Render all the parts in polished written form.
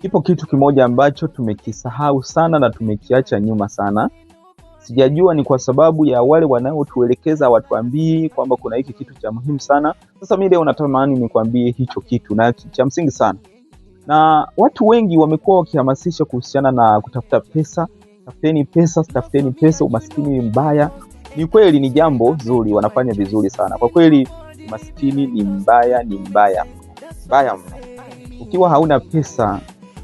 Kipo kitu kimoja ambacho tumekisahau sana na tumekiacha nyuma sana. Sijajua ni kwa sababu ya wale wanaotuelekeza watuambii kwamba kuna hiki kitu cha muhimu sana. Sasa mimi leo natamani nikwambie hicho kitu na cha msingi sana. Na watu wengi wamekuwa wakihamasisha kuhusiana na kutafuta pesa, tafuteni pesa, tafuteni pesa, umaskini ni mbaya. Ni kweli, ni jambo zuri, wanafanya vizuri sana kwa kweli. Umaskini ni mbaya, ni mbaya mbaya mno. Ukiwa hauna pesa,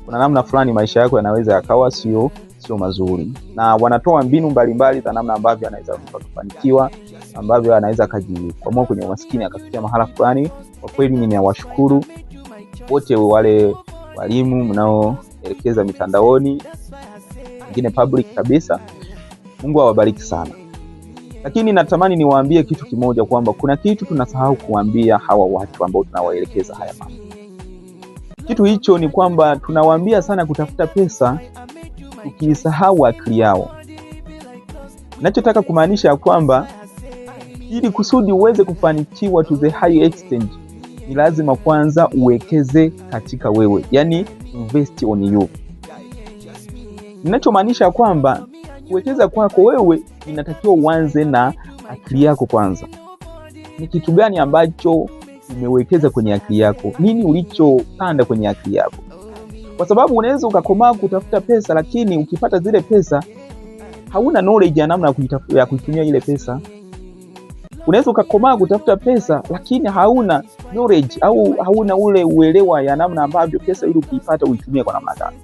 kuna namna fulani maisha yako yanaweza yakawa sio mazuri, na wanatoa mbinu mbalimbali za namna ambavyo anaweza mtu akafanikiwa, ambavyo anaweza akajikwamua kwenye umaskini akafikia mahala fulani. Kwa kweli ninawashukuru wote wale walimu mnaoelekeza mitandaoni, wengine public kabisa. Mungu awabariki sana. Lakini natamani niwaambie kitu kimoja kwamba kuna kitu tunasahau kuambia hawa watu ambao tunawaelekeza haya mambo. Kitu hicho ni kwamba tunawaambia sana kutafuta pesa, tukiisahau akili yao. Nachotaka kumaanisha kwamba ili kusudi uweze kufanikiwa to the high extent, ni lazima kwanza uwekeze katika wewe, yani invest on you. Ninachomaanisha kwamba kuwekeza kwako wewe inatakiwa uanze na akili yako kwanza. Ni kitu gani ambacho umewekeza kwenye akili yako? Nini ulichopanda kwenye akili yako? Kwa sababu unaweza ukakomaa kutafuta pesa, lakini ukipata zile pesa hauna knowledge ya namna ya kuitumia ile pesa. Unaweza ukakomaa kutafuta pesa, lakini hauna knowledge au hauna ule uelewa ya namna ambavyo pesa ile ukiipata uitumie kwa namna gani.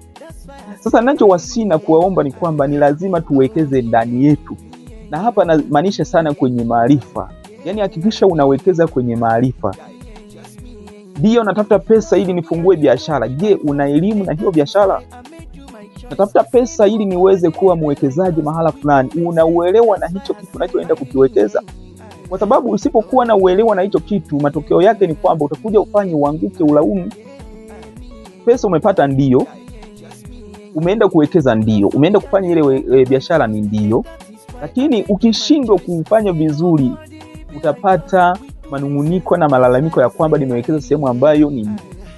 Sasa ninachowasihi na kuwaomba ni kwamba ni lazima tuwekeze ndani yetu, na hapa namaanisha sana kwenye maarifa. Yaani hakikisha unawekeza kwenye maarifa. Ndiyo, natafuta pesa ili nifungue biashara. Je, una elimu na hiyo biashara? Natafuta pesa ili niweze kuwa mwekezaji mahala fulani. Unauelewa na hicho kitu unachoenda kukiwekeza? Kwa sababu usipokuwa na uelewa na hicho kitu, matokeo yake ni kwamba utakuja ufanye uanguke, ulaumu. Pesa umepata ndio, umeenda kuwekeza ndio, umeenda kufanya ile biashara ni ndio, lakini ukishindwa kufanya vizuri utapata manunguniko na malalamiko ya kwamba nimewekeza sehemu ambayo ni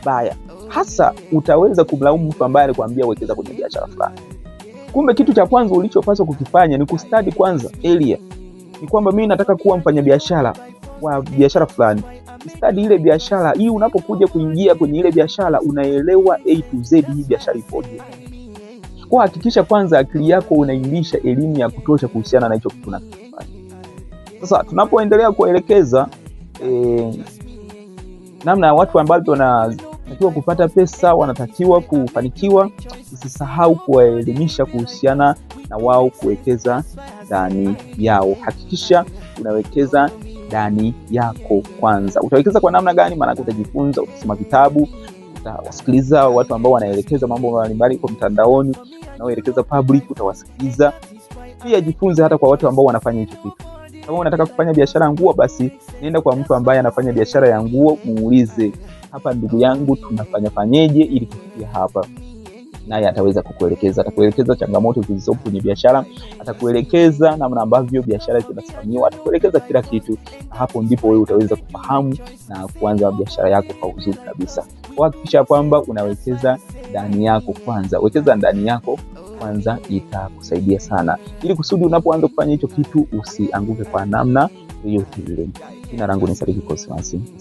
mbaya. Hasa utaweza kumlaumu mtu ambaye alikwambia wekeza kwenye biashara fulani. Kumbe kitu cha kwanza ulichopaswa kukifanya ni kustadi kwanza area. Ni kwamba mimi nataka kuwa mfanyabiashara wa biashara fulani. Study ile biashara hii, unapokuja kuingia kwenye ile biashara unaelewa A to Z hii biashara ipoje. Kwa hakikisha kwanza akili yako unailisha elimu ya kutosha kuhusiana na hicho kitu unachofanya. Sasa tunapoendelea kuelekeza namna ya watu ambao wanatakiwa kupata pesa, wanatakiwa kufanikiwa, usisahau kuwaelimisha kuhusiana na wao kuwekeza ndani yao. Hakikisha unawekeza ndani yako kwanza. Utawekeza kwa namna gani? Maanake utajifunza, utasoma vitabu, utawasikiliza watu ambao wanaelekeza mambo mbalimbali kwa mtandaoni, wanaoelekeza public, utawasikiliza pia. Jifunze hata kwa watu ambao wanafanya hicho kitu. Kama unataka kufanya biashara ya nguo, basi nenda kwa mtu ambaye anafanya biashara ya nguo, muulize, hapa ndugu yangu, tunafanya fanyeje ili tufikie hapa? Naye ataweza kukuelekeza, atakuelekeza changamoto zilizopo kwenye biashara, atakuelekeza namna ambavyo biashara zinasimamiwa, atakuelekeza kila kitu. Na hapo ndipo wewe utaweza kufahamu na kuanza biashara yako kwa uzuri kabisa. Hakikisha kwamba unawekeza ndani yako kwanza, wekeza ndani yako kwanza, itakusaidia sana, ili kusudi unapoanza kufanya hicho kitu usianguke kwa namna yoyote ile. Jina langu ni Sadiki Cosmas. Asante.